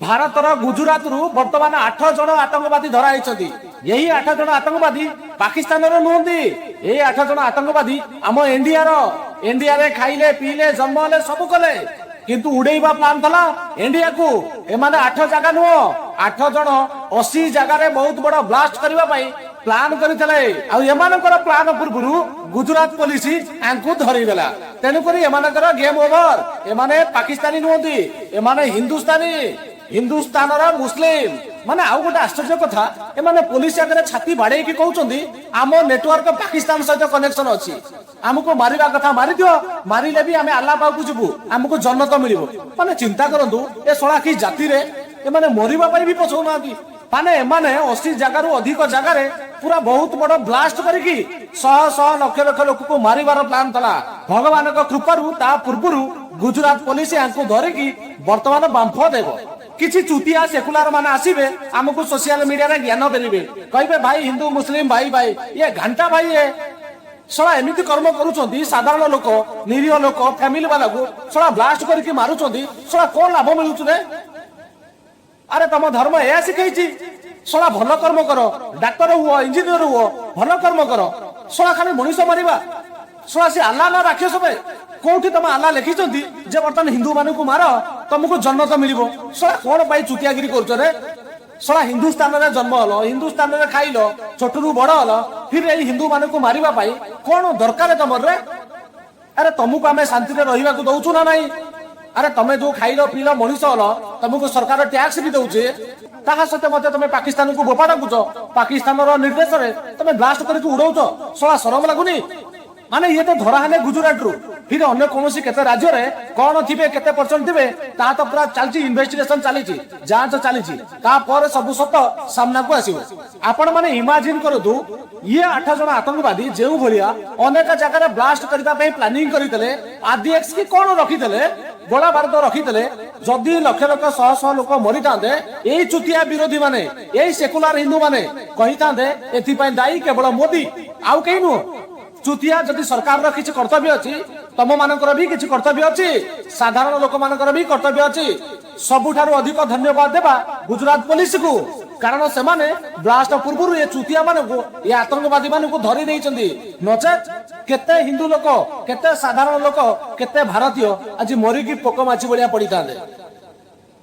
ଭାରତର ଗୁଜୁରାଟରୁ ବର୍ତ୍ତମାନ 8 ଜଣ ଆତଙ୍କବାଦୀ ଧରା ହେଇଛନ୍ତି। ଏହି 8 ଜଣ ଆତଙ୍କବାଦୀ ପାକିସ୍ତାନର ନୁହନ୍ତି। ଏଇ 8 ଜଣ ଆତଙ୍କବାଦୀ ଆମ ଇଣ୍ଡିଆର। ଇଣ୍ଡିଆରେ ଖାଇଲେ, ପିଇଲେ, ଜନ୍ମ ହେଲେ, ସବୁ କଲେ, କିନ୍ତୁ ଉଡେଇବା ପ୍ଲାନ ଥିଲା ଇଣ୍ଡିଆକୁ। ଏମାନେ ଆଠ ଜାଗା ନୁହଁ, 8 ଜଣ 80 ଜାଗାରେ ବହୁତ ବଡ ବ୍ଲାଷ୍ଟ କରିବା ପାଇଁ ପ୍ଲାନ କରିଥିଲେ। ଆଉ ଏମାନଙ୍କର ପ୍ଲାନ ପୂର୍ବରୁ ଗୁଜୁରାଟ ପୋଲିସ ୟାଙ୍କୁ ଧରିଦେଲା। ତେଣୁକରି ଏମାନଙ୍କର ଗେମ୍ ଓଭର। ଏମାନେ ପାକିସ୍ତାନୀ ନୁହନ୍ତି, ଏମାନେ ହିନ୍ଦୁସ୍ତାନୀ, ହିନ୍ଦୁସ୍ତାନର ମୁସଲିମ। ମାନେ ଆଉ ଗୋଟେ ଆଶ୍ଚର୍ଯ୍ୟ କଥା, ଏମାନେ ପୋଲିସ ଆଗରେ ଛାତି ବାଡେଇକି କହୁଛନ୍ତି, ଆମ ନେଟୱାର୍କ ପାକିସ୍ତାନ ସହିତ କନେକ୍ସନ ଅଛି, ଆମକୁ ମାରିବା କଥା ମାରିଦିଅ, ମାରିଲେ ବି ଆମେ ଆଲ୍ଲାହ ପାଖକୁ ଯିବୁ, ଆମକୁ ଜନ୍ନତ ମିଳିବ। ମାନେ ଚିନ୍ତା କରନ୍ତୁ, ଏ ଶଳା କି ଜାତିରେ! ଏମାନେ ମରିବା ପାଇଁ ବି ପଛଉନାହାନ୍ତି। ମାନେ ଏମାନେ 80 ଜାଗାରୁ ଅଧିକ ଜାଗାରେ ପୁରା ବହୁତ ବଡ ବ୍ଲାଷ୍ଟ କରିକି ଶହ ଶହ ଲକ୍ଷ ଲକ୍ଷ ଲୋକକୁ ମାରିବାର ପ୍ଲାନ ଥିଲା। ଭଗବାନଙ୍କ କୃପାରୁ ତା ପୂର୍ବରୁ ଗୁଜୁରାଟ ପୋଲିସ ୟାଙ୍କୁ ଧରିକି ବର୍ତ୍ତମାନ ବାମ୍ଫ ଦେବ। କିଛି ଚୁତିଆ ସେକୁଲାର ମାନେ ଆସିବେ, ଆମକୁ ସୋସିଆଲ ମିଡିଆରେ ଜ୍ଞାନ ଦେବେ, କହିବେ ଭାଇ, ହିନ୍ଦୁ ମୁସଲିମ ଭାଇ ଭାଇ। ଇଏ ଘାଣ୍ଟା ଭାଇ। ଇଏ ଶଳା ଏମିତି କର୍ମ କରୁଛନ୍ତି, ସାଧାରଣ ଲୋକ, ନିରୀହ ଲୋକ, ଫ୍ୟାମିଲି ବାଲାକୁ ଶଳା ବ୍ଲାଷ୍ଟ କରିକି ମାରୁଛନ୍ତି। ଶଳା କଣ ଲାଭ ମିଳୁଛି ରେ? ଆରେ, ତମ ଧର୍ମ ଏହା ଶିଖେଇଛି? ଶଳା ଭଲ କର୍ମ କର, ଡାକ୍ତର ହୁଅ, ଇଞ୍ଜିନିୟର ହୁଅ, ଭଲ କର୍ମ କର। ଶଳା ଖାଲି ମଣିଷ ମାରିବା, ଶଳା ସେ ଆଲ୍ଲାହ ନା ରାକ୍ଷସ ବେ? କୋଉଠି ତମ ଆଲ୍ଲାହ ଲେଖିଛନ୍ତି ଯେ ବର୍ତ୍ତମାନ ହିନ୍ଦୁ ମାନଙ୍କୁ ମାର, ତମକୁ ଜନ୍ନତ ମିଳିବ? ଶଳା କଣ ପାଇଁ ଚୁତିଆଗିରି କରୁଛ ରେ? ଶଳା ହିନ୍ଦୁସ୍ତାନରେ ଜନ୍ମ ହଲ, ହିନ୍ଦୁସ୍ତାନରେ ଖାଇଲ, ଛୋଟରୁ ବଡ ହଲ, ଫିର ଏଇ ହିନ୍ଦୁ ମାନଙ୍କୁ ମାରିବା ପାଇଁ କଣ ଦରକାର ତମର ରେ? ଆରେ, ତମକୁ ଆମେ ଶାନ୍ତିରେ ରହିବାକୁ ଦଉଛୁ ନା ନାହିଁ? ଆରେ, ତମେ ଯୋଉ ଖାଇଲ, ପିଇଲ, ମଣିଷ ହଲ, ତମକୁ ସରକାର ଟ୍ୟାକ୍ସ ବି ଦଉଛି। ତାହା ସହିତ ମଧ୍ୟ ତମେ ପାକିସ୍ତାନକୁ ବୋପା ଡାକୁଛ। ପାକିସ୍ତାନର ନିର୍ଦ୍ଦେଶରେ ତମେ ବ୍ଲାଷ୍ଟ କରିକି ଉଡଉଛ। ଶଳା ସରମ ଲାଗୁନି? ମାନେ ଇଏ ତ ଧରା ହେଲେ ଗୁଜୁରାଟରୁ, ଫିର ଅନ୍ୟ କୌଣସି କେତେ ରାଜ୍ୟରେ କଣ ଥିବେ, କେତେ ପରସେଣ୍ଟ ଥିବେ, ତାହା ତ ପୁରା ଚାଲିଛି, ଇନଭେଷ୍ଟିଗେସନ ଚାଲିଛି, ଯାଞ୍ଚ ଚାଲିଛି। ତାପରେ ସବୁ ସତ ସାମ୍ନାକୁ ଆସିବ। ଆପଣ ମାନେ ଇମାଜିନ କରନ୍ତୁ, ଇଏ 8 ଜଣ ଆତଙ୍କବାଦୀ ଯେଉଁ ଭଳିଆ ଅନେକ ଜାଗାରେ ବ୍ଲାଷ୍ଟ କରିବା ପାଇଁ ପ୍ଲାନିଂ କରିଥିଲେ, ଆରଡିଏକ୍ସ କି କଣ ରଖିଥିଲେ, ଗୋଳା ବାରୁଦ ରଖିଥିଲେ, ଯଦି ଲକ୍ଷ ଲକ୍ଷ ଶହ ଶହ ଲୋକ ମରିଥାନ୍ତେ, ଏଇ ଚୁତିଆ ବିରୋଧୀ ମାନେ, ଏଇ ସେକୁଲାର ହିନ୍ଦୁ ମାନେ କହିଥାନ୍ତେ ଏଥିପାଇଁ ଦାୟୀ କେବଳ ମୋଦି, ଆଉ କେହି ନୁହଁ। ଚୁତିଆ, ଯଦି ସରକାରର କିଛି କର୍ତ୍ତବ୍ୟ ଅଛି, ତମ ମାନଙ୍କର ବି କିଛି କର୍ତ୍ତବ୍ୟ ଅଛି, ସାଧାରଣ ଲୋକମାନଙ୍କର ବି କର୍ତ୍ତବ୍ୟ ଅଛି। ସବୁଠାରୁ ଅଧିକ ଧନ୍ୟବାଦ ଦେବା ଗୁଜୁରାଟ ପୋଲିସକୁ, କାରଣ ସେମାନେ ବ୍ଲାଷ୍ଟ ପୂର୍ବରୁ ଏ ଚୁତିଆ ମାନଙ୍କୁ, ଏ ଆତଙ୍କବାଦୀ ମାନଙ୍କୁ ଧରି ଦେଇଛନ୍ତି। ନଚେତ କେତେ ହିନ୍ଦୁ ଲୋକ, କେତେ ସାଧାରଣ ଲୋକ, କେତେ ଭାରତୀୟ ଆଜି ମରିକି ପୋକ ମାଛି ଭଳିଆ ପଡିଥାନ୍ତେ।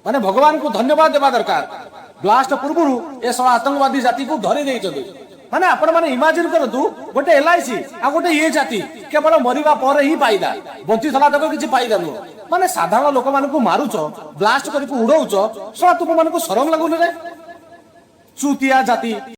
ମାନେ ଭଗବାନଙ୍କୁ ଧନ୍ୟବାଦ ଦେବା ଦରକାର, ବ୍ଲାଷ୍ଟ ପୂର୍ବରୁ ଏ ଶଳା ଆତଙ୍କବାଦୀ ଜାତିକୁ ଧରି ଦେଇଛନ୍ତି। ମାନେ ଆପଣ ମାନେ ଇମାଜିନ କରନ୍ତୁ, ଗୋଟେ ଏଲଆଇସି ଆଉ ଗୋଟେ ଇଏ ଜାତି, କେବଳ ମରିବା ପରେ ହିଁ ପାଇଦା, ବଞ୍ଚିଥିଲା ତକ କିଛି ପାଇଦା ନୁହଁ। ମାନେ ସାଧାରଣ ଲୋକମାନଙ୍କୁ ମାରୁଛ, ବ୍ଲାଷ୍ଟ କରିକି ଉଡଉଛ, ଶଳା ତୁମ ମାନଙ୍କୁ ସରମ ଲାଗୁନି ରେ, ଚୁତିଆ ଜାତି?